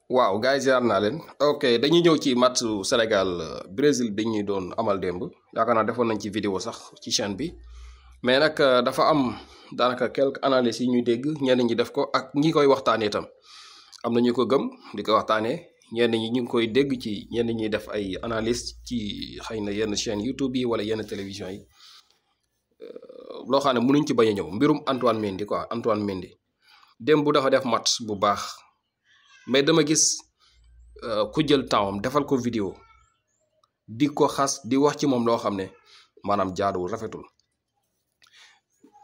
waaw gars yi ziar naa leen ok dañuy ñëw ci match Sénégal Brésil bi ñuy doon amal démb yaakaar naa defoon nañ ci vidéo sax ci chaîne bi mais nag dafa am daanaka quelques analyses yi ñuy dégg ñenn ñi def ko ak ñi koy waxtaanee itam am na ñu ko gëm di ko waxtaanee ñenn ñi ñu ngi koy dégg ci ñenn ñi def ay analyse ci xëy na yenn chaîne YouTube yi wala yenn télévision yi loo xam ne mënuñ ci bañ a ñëw mbirum Antoine Mendy quoi Antoine Mendy démb bu dafa def match bu baax. mais dama gis ku jël temps am defal ko vidéo di ko xas di wax ci moom loo xam ne maanaam jaaduwul rafetul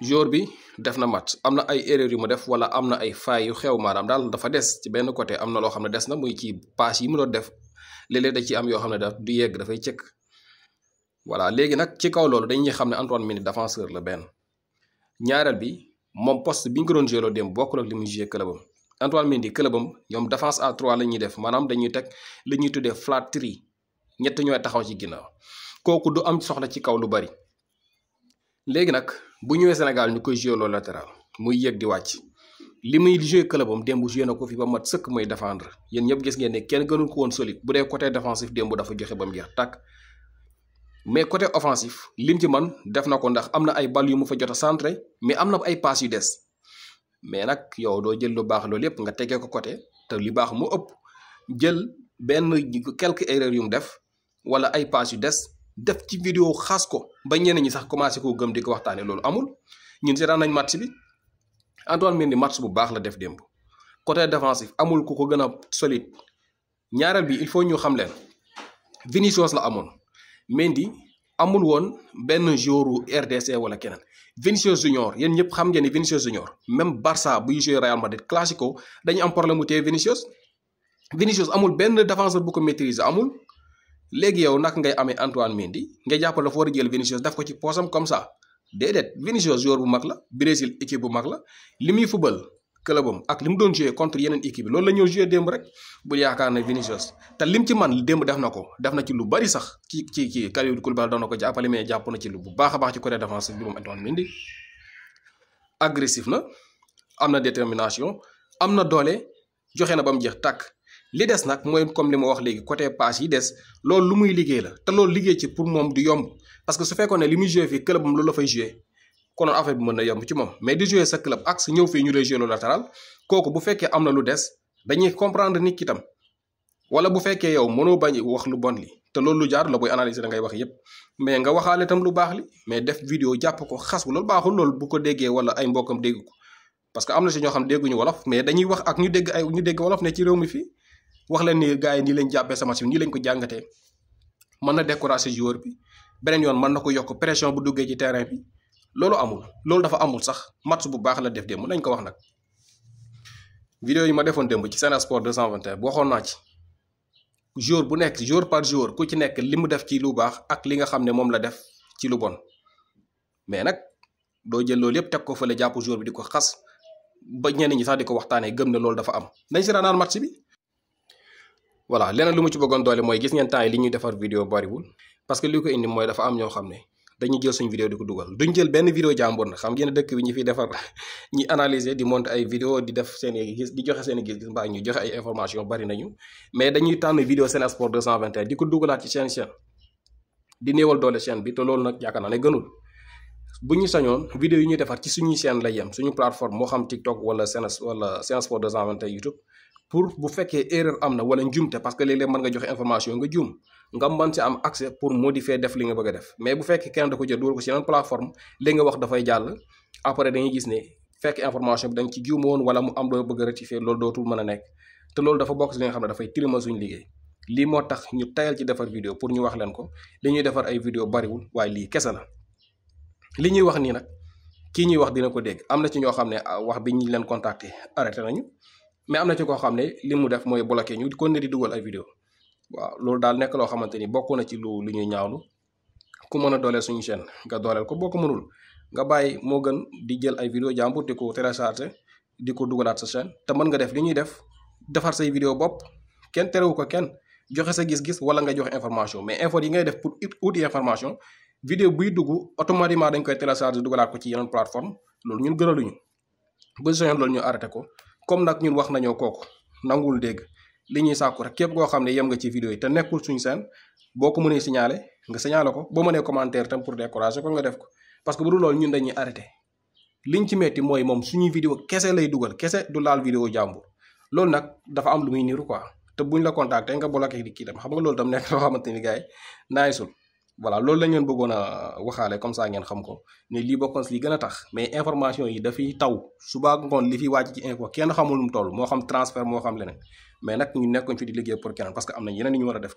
jour bi def na match am na ay erreurs yu mu def wala am na ay failles yu xew maanaam daal dafa des ci benn côté am na loo xam ne des na muy ci passe yi mu doon def léeg-léeg da ci am yoo xam ne daf du yegg dafay cëkk voilà léegi nag ci kaw loolu dañuy xam ne Antoine Mendy défenseur la benn ñaareel bi moom poste bi ñu ko doon joué loo dem bokkul ak li muy joué clubam Antoine Mendy clubam ñoom défense à 3 la ñuy def maanaam dañuy teg li ñuy tuddee flat 3 ñett ñooy taxaw ci ginnaaw kooku du am soxla ci kaw lu bari léegi nag bu ñëwee Sénégal ñu koy joué loo latéral muy yéeg di wàcc li muy joué clubam démb joué na ko fi ba mat sëkk mooy défendre yéen ñëpp gis ngeen ne kenn gënul ko woon solide bu dee côté défensif démb dafa joxe ba mu jeex tàkk mais côté offensif lim ci man def na ko ndax am na ay ball yu mu fa jot a centré mais am na ay passes yu des. mais nag yow doo jël lu baax loolu yépp nga tegee ko côté te li baax mu ëpp jël benn quelques erreurs yu mu def wala ay pass yu des def ci vidéo xaas ko ba ñenn ñi sax commencé koo gëm di ko waxtaanee loolu amul ñun seetaan nañ match bi Antoine Mendy match bu baax la def démb côté défensif amul ku ko gën a solide ñaareel bi il faut ñu xam leen Vinicius la amoon Mendy amul woon benn joueur RDC wala keneen. Vinicius Junior yéen ñëpp xam ngeen ni Vinicius Junior même Barça buy joué Real Madrid classico dañu am problème mu téye Vinicius amul benn défenseur bu ko maîtriser amul léegi yow nag ngay amee Antoine Mendy nga jàppale dafa war a jël Vinicius def ko ci poosam comme ça déedéet Vinicius joueur bu mag la Brésil équipe bu mag la li muy fubal clubam ak li mu doon joué contre yeneen équipe bi loolu la ñëw joué démb rek bul yaakaar ne Vinicius te lim ci man démb def na ko def na ci lu bari sax ci Kalidou Koulibaly doon na ko jàppale mais jàpp na ci lu bu baax a baax ci côté défensif bi moom Antoine Mendy agressif na am na détermination am na doole joxe na ba mu jeex tàkk li des nag mooy comme li ma wax léegi côté passe yi des loolu lu muy liggéey la te loolu liggéey ci pour moom du yomb parce que su fekkoon ne li muy joué fii clubam loolu la fay joué konoon affaire bi mën na yomb ci moom mais di jouer sa club ak sa ñëw fii ñu lay jouer lu latéral kooku bu fekkee am na lu des dañuy comprendre nit ki tam wala bu fekkee yow mënoo bañ wax lu bon li te loolu lu jaar la booy analyser da ngay wax yépp mais nga waxaale tam lu baax li mais def vidéo jàpp ko xas loolu baaxul loolu bu ko déggee wala ay mbokkam dégg ko parce que am na si ñoo xam dégguñu wolof mais dañuy wax ak ñu dégg wolof ne ci réew mi fii wax leen ni gars yi nii lañ jàppee sama si nii lañ ko jàngatee mën na décourager joueur bi beneen yoon mën na ko yokk pression bu duggee ci terrain bi loolu amul loolu dafa amul sax match bu baax la def démb nañ ko wax nag vidéo yi ma defoon démb ci Sen Sport 221 waxoon naa ci jour bu nekk jour par jour ku ci nekk li mu def ci lu baax ak li nga xam ne moom la def ci lu bon mais nag doo jël loolu yépp teg ko fële jàpp jour bi di ko xas ba ñenn ñi sax di ko waxtaanee gëm ne loolu dafa am nañ si naan match bi voilà leneen lu mu ci bëggoon doole mooy gis ngeen temps yi li ñuy defar vidéo bariwul parce que li ko indi mooy dafa am ñoo xam ne dañuy jël suñu vidéo di ko dugal duñ jël benn vidéo jàmbur na xam ngeen dëkk bi ñu fiy defar ñi analyser di monter ay vidéo di def seen i gis di joxe seen i gis-gis mbaa ñu joxe ay information bari nañu mais dañuy tànn vidéo Sen Sport 221 di ko dugalaat ci chaîne di néewal doole chaîne bi te loolu nag yaakaar naa ne gënul bu ñu sañoon vidéo yi ñuy defar ci suñuy chaîne lay yem suñu plateforme moo xam TikTok wala Sen Sport 221 YouTube pour bu fekkee erreur am na wala njumte parce que léeg-léeg mën nga joxe information nga juum nga mën ci am accès pour modifier def li nga bëgg a def mais bu fekkee kenn da ko jël dugal ko ci yeneen plateforme li nga wax dafay jàll après dañuy gis ne fekk information bi da nga ci juum woon wala mu am loo bëgg a rectifier loolu dootul mën a nekk te loolu dafa bokk ci li nga xam ne dafay tilimal suñu liggéey lii moo tax ñu tayal ci defar vidéo pour ñu wax leen ko li ñuy defar ay vidéo bariwul waaye lii kese la li ñuy wax nii nag kii ñuy wax dina ko dégg am na ci ñoo xam ne wax bi ñu leen contacter arrêté nañu mais am na ci koo xam ne li mu def mooy bloqué ñu kon ne di dugal ay vidéo waaw loolu daal nekk loo xamante ni bokk na ci lu ñuy ñaawlu ku mën a dooleel suñu chaîne nga dooleel ko boo ko mënul nga bàyyi moo gën di jël ay vidéo jàmbur di ko télécharger di ko dugalaat sa chaîne te mën nga def li ñuy def defar say vidéo bopp kenn terewu ko kenn joxe sa gis-gis wala nga joxe information mais info yi ngay def pour uti information vidéo buy dugg automatiquement dañ koy télécharger dugalaat ko ci yeneen plateforme loolu ñun gënaluñu ba soñoon loolu ñu arrêté ko comme nag ñun wax nañoo kooku nangul dégg li ñuy sàkku rek képp koo xam ne yem nga ci vidéo yi te nekkul suñu seen boo ko mënee signaler nga signaler ko boo mënee commentaire tam pour décourager ko nga def ko parce que bu dul loolu ñun dañuy arrêté liñ ci metti mooy moom suñuy vidéo kese lay dugal kese du laal vidéo jàmbur loolu nag dafa am lu muy niru quoi te buñ la contacter nga bloqué di kii tam xam nga loolu tam nekk loo xamante ni gars yi naaysul voilà loolu lañ leen bëggoon a waxaale comme ça ngeen xam ko ne lii bokkoon si li gën a tax mais information yi dafay taw suba ngoon li fi wàcc ci info kenn xamul nu mu toll moo xam transfert moo xam leneen mais nag ñu nekkoñ fi di liggéey pour keneen parce que am na yeneen yu ñu war a def